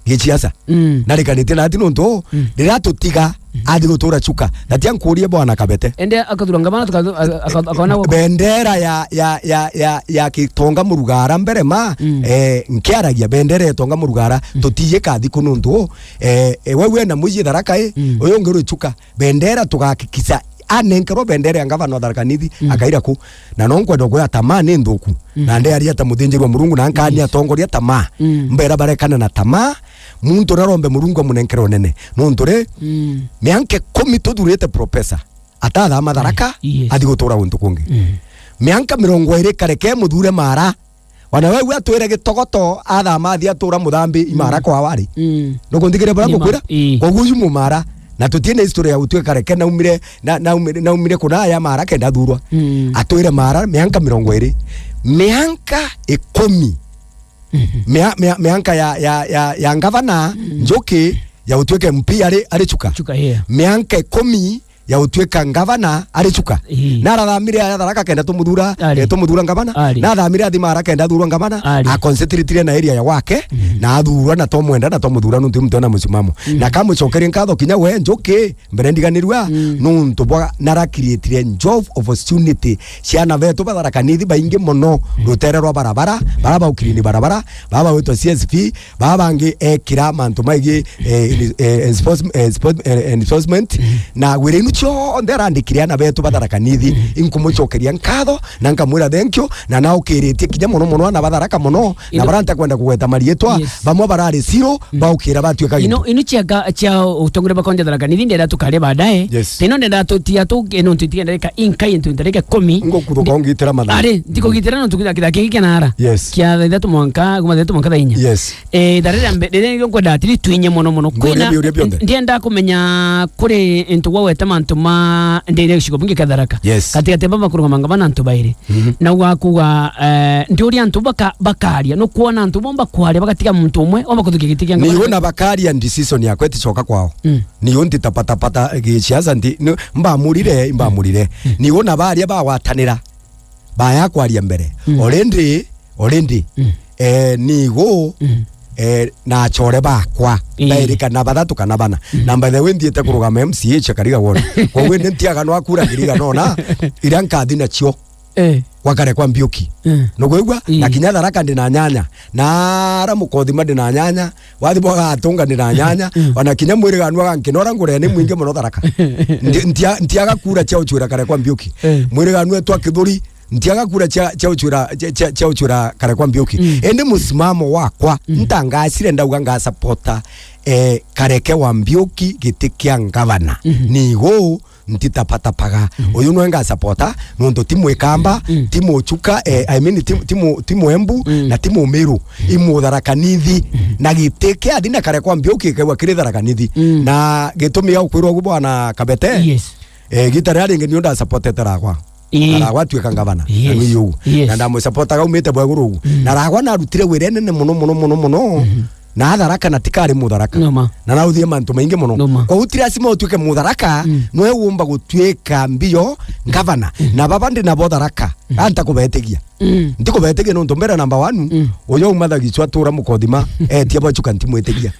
giciasa. Mm. Narikanitie na ati nuntu, mm, riria tutiga, mm, athi gutura Chuka. Na tia nkurie bwana Kabete. Ende akathura ngavana tuka-, aka-, aka-, akona gwa- Bendera ya, ya, ya, ya, ya Gitonga Murugara mbere ma, mm, eh, nkiaragia bendera ya Gitonga Murugara, mm, tutiji kathi ku nuntu, eh, eh, we wena muiji Tharaka i, mm, uyu ungi uri Chuka. Bendera tugakikisa anenkerwa bendera ya ngavana wa Tharaka Nithi, mm, akaira ku. Na no nkwenda kuya tamaa ni nthuku. Mm. Na ndearia ta muthinjiri wa Murungu na nkani, yes, atongoria tamaa. Mm. Mbera barekana na tamaa, muntu narombe Murungu amunenkere unene. Nuntu ri, mm, mianka ikumi tuthurite professor, atathama Tharaka, yes, athi gutura guntu kungi. Mm. Mianka mirongo iri Kareke muthure Mara, Wana we, we atwire Gitogoto, athama athi atura Muthambi, Imara, mm, kwa wari. Mm. Nukunthikiria buria ngukwira? Ii. Koguo uju Mumara. Na tutie na history ya gutwika Kareke naumire, na, naumire, naumire kuna ya Mara kenda athurwa. Mm. Atwire Mara mianka mirongo iri. Mianka ikumi. Mhm. Mia-, mia-, mianka ya, ya, ya, ya ngavana, mm, Njuki, ya gutwika M P ari, ari Chuka. Chuka, yeah. Mianka ikumi ya gutwika ngavana ari Chuka. Ii. Na arathamire aja Tharaka kenda tumuthura, ari, eh, tumuthura ngavana. Ari. Na athamire athi Mara kenda athurwa ngavana. Ari. A concentrate na area ya gwake, mhm, na athurwa na twamwenda na twamuthura nuntu muntu ena musimamo. Mhm. Na kamucokeria nkatho kinya we Njuki, mbere ndiganirua, mm, nuntu bwa nara create-ire job opportunity. Ciana betu ba Tharaka Nithi baingi mono, mm, rutere rwa barabara, bara baukiri ni barabara, baba witwa C S P, Baba bangi ekira mantu maigi, eh, ini-, eh, enforce-, eh, enforce-, eh, enforcement, mhm, na wira inu cionthe arandikire ana betu ba Tharaka Nithi, mhm, inkumucokeria nkatho na nkamwira thank you, na naukiritie kinya mono mono ana ba Tharaka mono, na ino-, bara ntakwenda kugweta marietwa, yes, bamwe barari siro, mm, baukira batuika ino, gintu. Ino cia ka-, cia utongoria bwa kaunti ya Tharaka Nithi ndenda tukare baadaye. Yes. Tino ndenda tutia tu, eh, nontu itigendereka inka into ndareka kumi. Ngukuthuka ungitira mathaa. Ari, ntikugitira nontu kithaki kiki kena ara. Yes. Kia thaa ithatu mwanka, kuma thaa ithatu mwanka thaa inya. Yes. Eh, thaa riria mbe-, riria nkwenda atiri twinye mono mono. Nguria kwina, biuria bionthe. Ndienda kumenya kuri into gwa gweta mantu ma ndene gicigo bungi kia Tharaka. Yes. Gati gati baba kurugama ngavana antu bairi. Mhm. Na ugakuga, eh, ndiuria antu baka-, bakaria. Nukwona antu bomba kwaria, bagatiga muntu umwe, omba kuthukia giti kia ngavana. Nigo na bakaria decision yakwa iticoka kwao. Mm. Nigo ntitapatapata giciaca nti-, ni-, mbamurire, imbamurire. Mm. Nigo na baria bagwatanira. Baya kwaria mbere. Mm. Already, already, mm, eh, nigo, mm, eh, na achore bakwa, ii, bairi kana bathatu kana bana. Mm. Na by the way, nthiite kurugama M C A cia Kariga wona. Koguo indi ntiaga no akura Kiriga nona, iria nkathi nacio, eh, gwa Kareke wa Mbiuki. Eh. Nukwigua? Ii. Na kinya Tharaka ndi na nyanya. Na ara Mukothima ndi na nyanya. Wathi bwa gatunga ndi na nyanya. Mm. Ona kinya mwiriganu agankina ura ngure ni mwingi mono Tharaka. Ndi-, ntia-, ntiaga kura cia uchwira Kareke wa Mbiuki. Eh. Mwiriganu etu a Kithuri, ntiaga kura cia, cia uchwira, cia, cia, cia uchwira Kareke wa Mbiuki. Mm. Indi musimamo wakwa, mm, ntangacire ndauga nga supporta, eh, Kareke wa Mbiuki giti kia ngavana. Mhm. Nigo ntitapatapaga. Mhm. Uyu nwe nga supporta, nontu ti Mwikamba, Mm. ti Muchuka, eh, I mean, ti, ti Mu-, ti Mwembu, Mm. na ti Mumiru. I Mutharaka Nithi. Mhm. Na giti kia athi na kare kwa Mbiuki kegwa kiri Tharaka Nithi. Mm. Na gitumi ya ukwirwa ugu bwana Kabete, Yes. eh, gita ria ringi nio ndasupportete Ragwa. Ii. Na Ragwa atuika ngavana. Yes. Na ni ugu. Yes. Na ndamusuportaga aumite bwa iguru ugu. Mm. Na Ragwa narutire wira nene muno, muno, muno, muno. Mhm. Na Tharaka na tikari Mutharaka. Noma. Na nauthie mantu maingi muno. Noma. Kwa utira sima utuike Mutharaka, Mm. nwe umba gutuika mbio ngavana. Mm. Na baba ndi nabo Tharaka. Mm. Anta kubetigia. Mm. Ntikubetigia nontu mbere number one, Mm. uyo umathagichwa atura Mukothima, etia bwa Chuka ntimwitigia.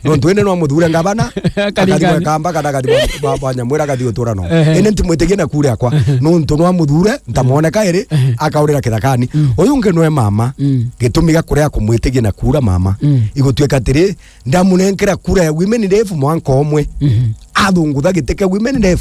Nontu indi no amuthure ngavana, akathi Akaringani. Mwekamba, kana akathi bwa, bwa, bwa Nyamwira, akathi utura no. Ehe. Indi ntimwitigia na kura yakwa. Ehe. Nontu no amuthure, ntamwoneka iri, Ehe. akaurira kithakani. Mm. Uyu ungi nwe mama, Mm. gitumi gia kuria kumwitigia na kura mama, Mm. igutuika atiri, ndamunenkera kura ya women rep mwanka umwe. Mhm. Athungutha giti kia women rep.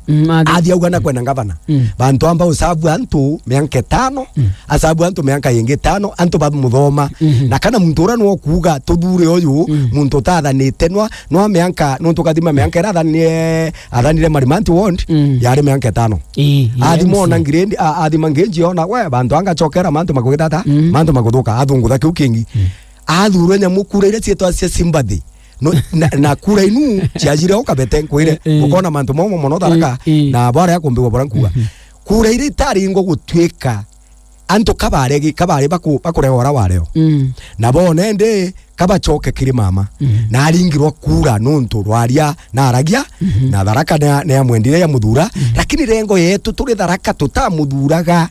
Mm, athi- Athi auga na kwenda ngavana. Mm. Bantu amba usabu antu mianka itano, Mm. asabu antu mianka ingi itano, antu bamuthoma. Mhm. Na kana muntu ura nwo kuuga tuthure uyu, Mm. muntu utathanite nwa, nwa mianka, nontu ukathima mianka ira athanire, athanire Marimanti ward, Mm. yari mianka itano. Ii, ii, Athima M C. ona ngirindi, a-, athima nginji ona, we, bantu angachokera mantu makugitata, Mm. mantu makuthuka, athungutha kiu kingi. Mm. Athurwe nyamu kura iria cietwa cia sympathy. No, na, na kura inu ciajire o Kabete nkwire, Eh, eh. Ukona mantu momo mono Tharaka, Eh, eh. na bara ya kumbigwa bora nkuga. Mhm. Kura iria itari ingo gutuika antu kabare gi-, kabare baku-, bakurega ora wareo. Mm. Na bone ndi kabacoke kiri mama. Mhm. Na aringirwa kura nontu rwaria na aragia, Mhm. na Tharaka ne, ne amwendire ya muthura. Mhm. Lakini rengo yetu turi Tharaka tutamuthuraga.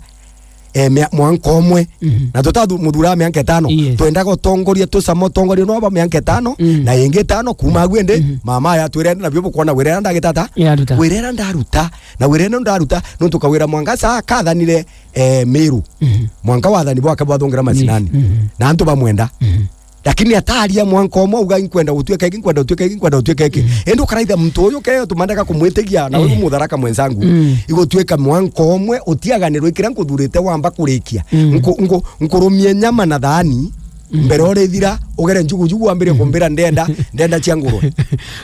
Eh, mia-, mwanka umwe. Mhm. Na tutathu-, muthura mianka itano. Yes. Twendaga utongoria, tucama utongoria no ba mianka itano, Mhm. na ingi itano kuma agu indi, Mhm. mama ya twirene nabio bukwona wirera ndagitata. Yaruta. Wirera ndaruta, na wirene ndaruta, nontu kawira mwanka saa kathanire, eh, Miru. Mhm. Mwanka wathani bwake bwathungira macinani. Mhm. Na antu bamwenda. Mhm. Lakini ataria mwanka umwe, uga, "Inkwenda gutuika iki, inkwenda gutuika iki, inkwenda gutuika iki." Mm. Indi ukaraitha muntu uyu ke tumandaka kumwitigia, na uyu Eh. Mutharaka mwenzangu. Mm. Igutuika mwanka umwe, utiaganirwe ikiria nkuthurite wamba kurikia. Mm. Nku-, nku-, nkurumie nyama na thaani, Mm. mbere urithira, ugere njugujugu wambire Mm. kumbira ndenda, ndenda cia ngurwe.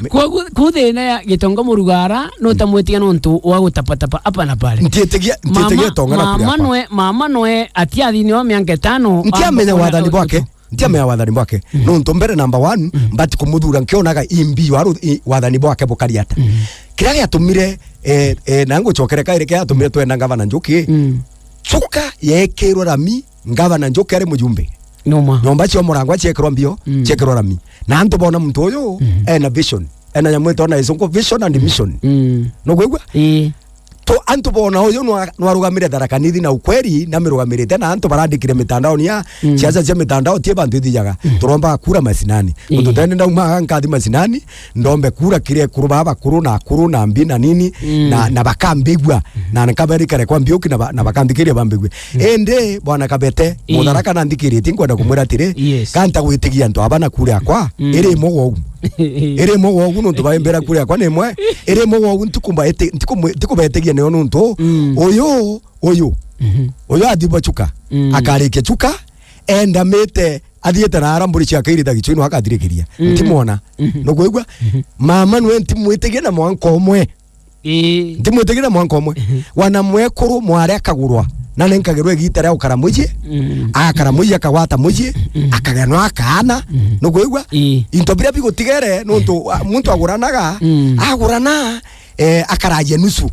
Kwogu, ku thina ya Gitonga Murugara, nutamwitigia nontu wa gutapatapa hapa na pale. Ntietigia, ntietigia Mama, Gitonga na mama kuria kwa. Nwe, mama nwe atiathini wa mianka itano, Ntiamenya wamba wathani kuona bwake. Ntiamenya wathani bwake. Mm. Nontu mbere number one, Mm. mbati kumuthura nkionaga imbi waru-, i-, wathani bwake bukari ata. Mm. Kiria giatumire, eh, eh, na ngucokere kairi kiria giatumire twenda ngavana Njuki, Mm. Chuka yeekirwe rami, ngavana Njuki ari mujumbe. Noma. Nyomba cia murangwa ciekirwa mbio, Mm. ciekirwa rami. Na antu bona muntu uyu, Mm. ena vision. Ena nyamu itona isungu vision and mission. Mm. Nukwigua? Ii. To antu bona uyu nwa-, nwarugamire Tharaka Nithi na ukweli, na mirugamirite na antu barandikire mitandaoni ya Mm. siasa cia mitandao tie bantu ithijaga. Mm. Turombaga kura macinani. Ii. Muntu tene ndaumaga nkathi macinani, ndombe kura kiri ekuru baba bakuru na akuru na mbi na nini, Mm. na, na bakambigua. Mm. Na nkaberikare kwa Mbiuki na ba-, na bakandikiria bambigwe. Mm. Indi, bwana Kabete, Ii. Mutharaka na ndikiritie, nkwenda kumwira atiri, Yes. kanta gwitigia antu aba na kura yakwa, Mm. iri imwe gwa ugu. Iri imwe gwa ugu nontu baimbira kura yakwa ni imwe. Iri imwe gwa ugu ntikumba-, iti-, ntikumwe-, ntikubetigia nio nontu Mm. uyu, uyu, Mhm. uyu athi bwa Chuka. Mm. Akarikia Chuka, endamite, athiite na ara mburi ciake irithagicua ino akathirikiria. Mm. Ntimwona. Mhm. Nukwigua? Mhm. Mama nwe ntimwitigia na mwanka umwe. Ii. Ntimwitigira mwanka umwe. Mhm. Wana mwekuru mwari akagurwa, na nenkagirwa igita ria gukara mucii, Mm. agakara mucii, akagwata mucii, Mm. akagea no akaana. Mm. Nukwigua? Ii. Into biria bigutigere, nontu, a, muntu aguranaga, Mm. agurana, eh, akaragia nusu.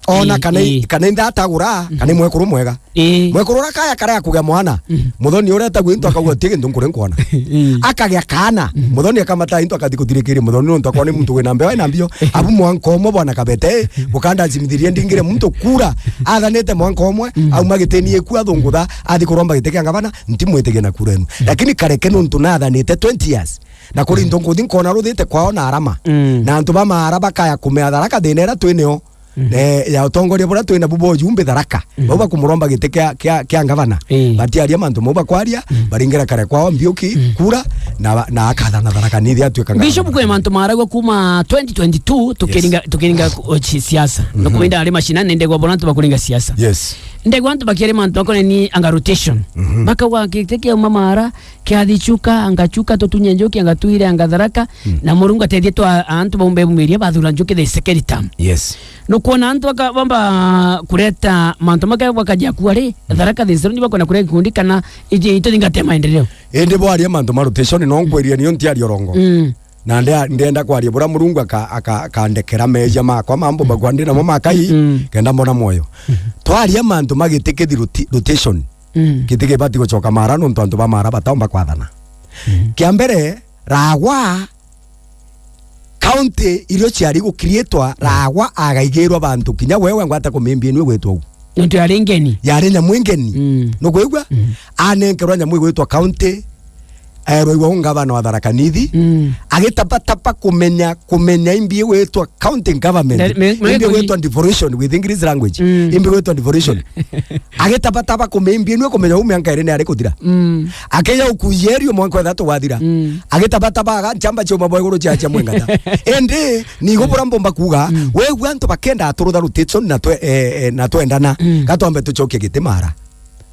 Ona Ii, kana i-, ii. kana inthe atagura, Mm. kana i mwekuru mwega. Ii. Mwekuru uria kaya karea kugia mwana. Mm. Muthoni uria etagwa into akauga, "Ti gintu nkuri nkwona." Ii. Akagia kaana. Mm. Muthoni akamata into akathi kuthirikiria muthoni nontu akona ni muntu wina mbeo, ena mbio. Abu mwanka umwe bwana Kabete, bukanda cimithirie ndingire muntu kura. Athanite mwanka umwe, Mm. auma gitini iku athungutha, athi kuromba giti kia ngavana, ntimwitigia na kura enu. Lakini kareke nontu nathanite twenty years. Na kuri into nkuthi nkona ruthite kwao na arama. Mm. Na antu ba maara bakaya kumea Tharaka thina iria twineo. Mhm. Eh, ya utongoria buria twina bu bwa ujumbe Tharaka. Mhm. Bau bakumuromba giti kia, kia, kia ngavana. Ii. Batiaria mantu mau bakwaria, Mm. baringira kare kwao Mbiuki, Mm. kura, na, na akathana Tharaka Nithi atuika ngavana. Bishop, kwi mantu maragwa kuma twenty twenty-two, tukiringa, Yes. tukiringa ku-, chi-, siasa. Mhm. No kuinda ari mashinani, ndegwa bona antu bakuringa siasa. Yes. Ndegwa antu bakiari mantu makoneni anga rotation. Mhm. Bakauga giti kiauma Mara, kiathi Chuka, anga Chuka tutunye Njuki, anga Tuire, anga Tharaka, Mm. na Murungu atethie twa antu baumbe bumiria bathura Njuki the second term. Yes. Nukwona antu baka-, bamba kureta mantu maka-, bakajia kuari, Mm. Tharaka the zero ni bakona kuria gikundi kana iji ituthingate maendeleo. Indi bwaria mantu ma rotation, no nkwiria nio ntiaria urongo. Mm. Na ndia-, ndienda kwaria buria Murungu aka-, aka-, akandekera meejia makwa mambo bagwa ndi namo makai, Mm. kenda mbona mwoyo. Mhm. Twaria mantu ma giti kithi roti-, rotation. Mm. Giti gibati gucoka Mara nontu antu ba Mara bataumba kwathana. Mhm. Kia mbere, Ragwa, county irio ciari gukiriitwa, Ragwa agaigirwa bantu kinya wewe ngwata kumimbi nwe gwitwa u. Nontu yari ngeni. Yari nyamu ingeni. Mm. Nukwigua? Mm. Anenkerwa nyamu igwitwa county, aerwa igwa u ngavana wa Tharaka Nithi, Mm. agitabataba kumenya, kumenya imbi igwitwa county government, Na-, me-, me-, imbi igwitwa devolution with English language, Mm. imbi igwitwa devolution. Agitabataba kumimbi nwe kumenya u mianka iri ni ari kuthira. Mm. Akeja ukuyerio mwanka ethatu wathira. Mm. Agitabataba aga nchamba ciuma bwa iguru cia, cia mwengata. Indi, nigo bura mbomba kuuga, Mm. wegua antu bakenda aturutha rotation na twe-, eh, eh, na twendana. Mm. Gatwambe tucokie giti Mara.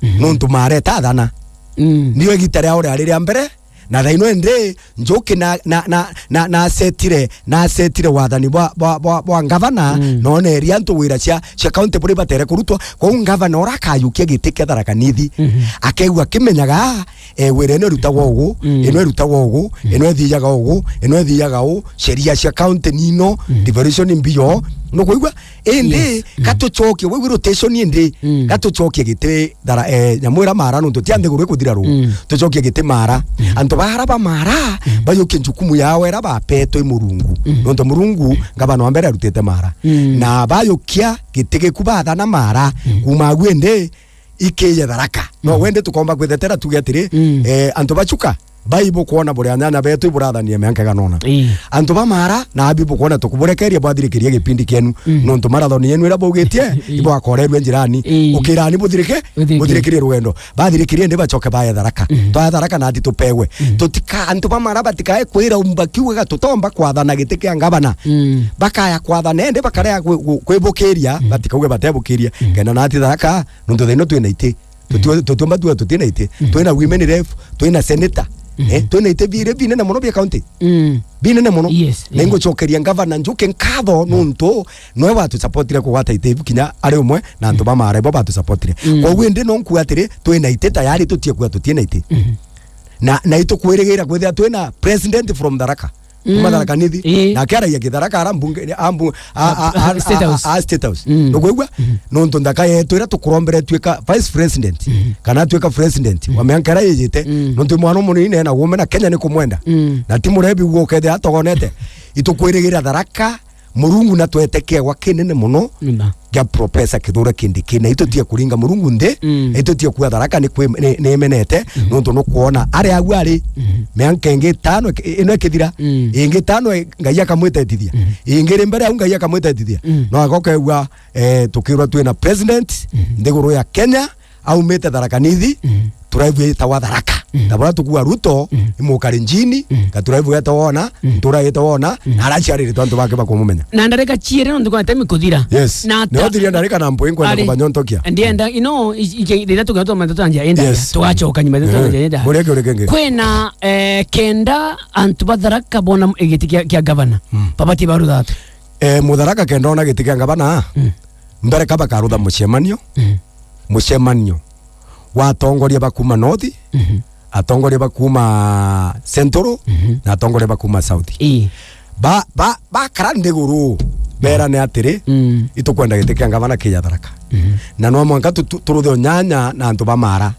Mhm. Nontu Mara etathana. Mm. Nio igita riao riari ria mbere, na thaino indi Njuki na, na, na, na, na asetire, na asetire wathani bwa, bwa, bwa, bwa ngavana, Mm. na oneria antu wira cia, cia county buri batere kurutwa. Kwou ngavana ura akayukia giti kia Tharaka Nithi, Mhm. akegua akimenyaga, eh, wira ino irutagwa ugu, Mm. ino irutagwa ugu, Mm. ino ithiaga ugu, ino ithiaga u, sheria cia county nino, Mm. devolution mbio, nukwigua? Indi, Yes. Mm. gatucokie, we, we rotation indi, Mm. gatucokie giti thara, eh, nyamwira Mara nontu tia nthiguru ikuthira ru. Mm. Tucokie giti Mara. Mm. Antu bara ba Mara, Mm. bayukie njukumu yao era bapetwe i Murungu. Mm. Nontu Murungu, ngavana wa mbere arutite Mara. Mm. Na bayukia giti giku bathana Mara, Mm. kuma agu indi, ikije Tharaka. No Mm. wende tukomba kwithetera tuge atiri, Mm. eh, antu ba Chuka, bai bukwona buria anyanya betu iburathanire mianka igana ona. Ii. Antu ba Mara, na abi bukwona tukuburekeria bwathirikiria gipindi kienu. Mm. Nontu marathon yenu ira baugitie, Ii. ibwakorerwe njirani. Ii. Ukirani buthirike-, Buthirike. buthirikirie rugendo. Bathirikirie ndi bacoke baye Tharaka. Mm. Twaye Tharaka na ati tupewe. Mm. Tutika, antu ba Mara batikae kwira umba kiugaga tutomba kwathana giti kia ngavana. Mm. Bakaya kwathana, indi bakarea kwi-, kwi-, kwibukiria, Mm. batikauge batebukiria. Mm. Kenda na ati Tharaka, nontu thaino twina iti. Tutio-, Mm. tutiumba tuga tutina iti. Mm. Twina women rep, twina senator. Mm. Eh, twina iti bire binene mono bia county. Mm. Binene mono. Yes, Na yeah. ingucokeria ngavana Njuki nkatho nontu noe watusapotire kugwata iti ibu kinya ari umwe na antu ba Mara ibo batusapotire. Mm. Koguo indi no nkuga atiri, twina iti tayari tutie kuga tutina iti. Mm. Na, na itukwirigira kwithira twina president from Tharaka. Kuma Mm. Tharaka Nithi. Ii. Nake aragia Githaraka ara mbunge, a mbu-, a, a, a, State a, House. a, a State House. Mm. Nukwigua? Mm. Nontu nthaka yetu ira tukuromberetue ka vice president, Mm. kana atuika president, Mm. wa mianka ira yijite, Mm. nontu mwana munini na ume na Kenya ni kumwenda. Mm. Na ti murebi uguo ukethira atogonete. Itukwirigira Tharaka, Murungu na twete kiegwa kinene mono. Nima. Kia Professor Kithure Kindiki, na itutie kuringa Murungu nthi, Mm. na itutie kuga Tharaka ni kwi-, ni, ni imenete, Mm. nontu nukwona ari agu ari, Mm. mianka ingi itano iki-, ino ikithira, Mm. ingi itano i-, Ngai akamwitetithia, Mm. ingi iri mbere au Ngai akamwitetithia. Mm. No agoka egua, eh, tukirwa twina president, Mm. nthiguru ya Kenya, aumite Tharaka Nithi, Mm. turaivu yetagwa Tharaka. Mm. Na buria tukuga Ruto, Mm. ni mukari njini, Mm. ka turaivu yetagwa ona, Mm. ntura yetagwa ona, Mm. na araciariritwe antu bake bakumumenya. Na ndarika ciiri nontu kwa time kuthira. Yes. Na Nio ta-, thiria ndarika na mpwi nkwenda Ari. kubanyontokia. Ndienda, ino, i-, i-, riria tugatwa matatu anja, enda, Yes. tugacoka nyuma, Eh. tugacoka enda. Muria kiuria kingi. Kwina, eh, kenda antu ba Tharaka bona igiti kia, kia gavana. Mm. Babati baruthatu. Eh, Mutharaka kenda ona giti kia gavana, Mm. mbere kaba karutha mucemanio, Mm. mucemanio wa atongoria ba kuma North, Mhm. atongoria ba kuma Central, Mhm. na atongoria ba kuma South. Ii. Ba, ba, bakara nthiguru, berane atiri, Mm. itukwenda giti kia gavana kija Tharaka. Mhm. Na no mwanka tu-, tu-, turuthe unyanya na antu ba Mara.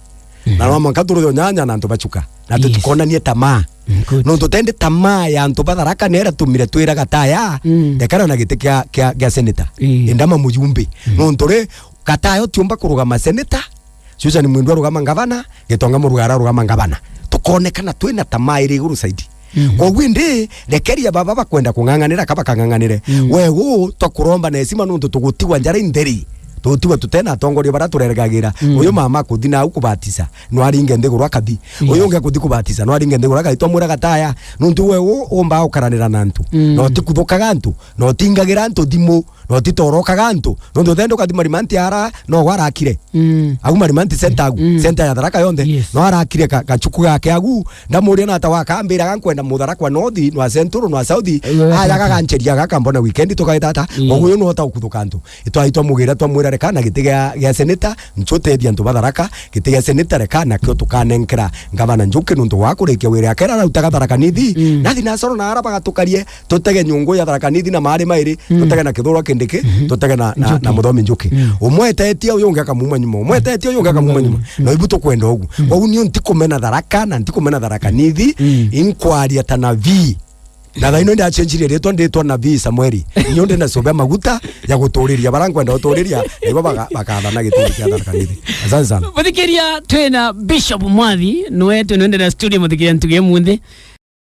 Mhm. Na no mwanka turuthe unyanya na antu ba Chuka. Na Yes. tutikonanie tamaa. Mm, good. Nontu tendi tamaa ya antu ba Tharaka ni iratumire twira Gataya, Mm. ekara na giti kia, kia, kia senator. Ii. Endama mujumbe. Mm. Nontu ri, Gataya utiumba kurugama senator, Susan Mwindu arugama ngavana, Gitonga Murugara arugama ngavana. Tukonekana twina tamaa iri iguru zaidi. Mm. Koguo indi, rekeria baba bakwenda kung'ang'anira ka bakang'ang'anire. Mm. Wegu, twakuromba na heshima nontu tugutigwa njara intheri. Tugutigwa tutena atongoria baria tureregagira. Mm. Uyu mama akuthi nau kubatisa, no aringe nthiguru akathi. Yes. Uyu ungi akuthi kubatisa, no aringe nthiguru akathi. Twamwira Gataya, nontu we u-, umba ukaranira na antu. Mm. Na utikuthukaga antu, na utingagira antu thimu, No ti torokaga antu. Nontu then ukathi Marimanti ara, no gwarakire. Mm. Agu Marimanti center agu. Mm. Center ya Tharaka yonthe. Yes. No arakire ka-, kachuku gake agu. Ndamuria na ta wakambira ga nkwenda Mutharakwa North, nwa Central, nwa South. Eh, we Aya wetete. Gagancheria gaka mbona weekend tukaitata. Mm. Koguo uyu no ta ukuthuka antu. Itwaitwa mugira twamwira reka na giti gia, gia senator, nchutethia antu ba Tharaka, giti gia senator reka nakio tukanenkera ngavana Njuki nontu wa kurikia wira yake. Ara rautaga Tharaka Nithi. Mm. Nathi na Soro na ara bagatukarie. Tutege nyungu ya Tharaka Nithi na mari mairi, mm, tutege na Kithurwa Kindiki, mhm, tutege na, na, Njuki. Na Muthomi Njuki. Mm. Umwe etetie uyu ungi akamuma nyuma, umwe etetie uyu ungi akamuma nyuma. Mm. Na ibu tukwenda ugu. Mm. Koguo niu ntikumena Tharaka na ntikumena Tharaka Nithi, mm, inkwaria ta na V. Na thaino ndi achenjirie ritwa nditwa na V Samueli. Niu ndi na sobe maguta ya guturiria, bara nkwenda uturiria, nibo baka-, bakathana gituri kia Tharaka Nithi. Asante sana. Muthikiria, twina Bishop Mwathi, nwe twinwendera studio muthikiria ntugi ya munthi.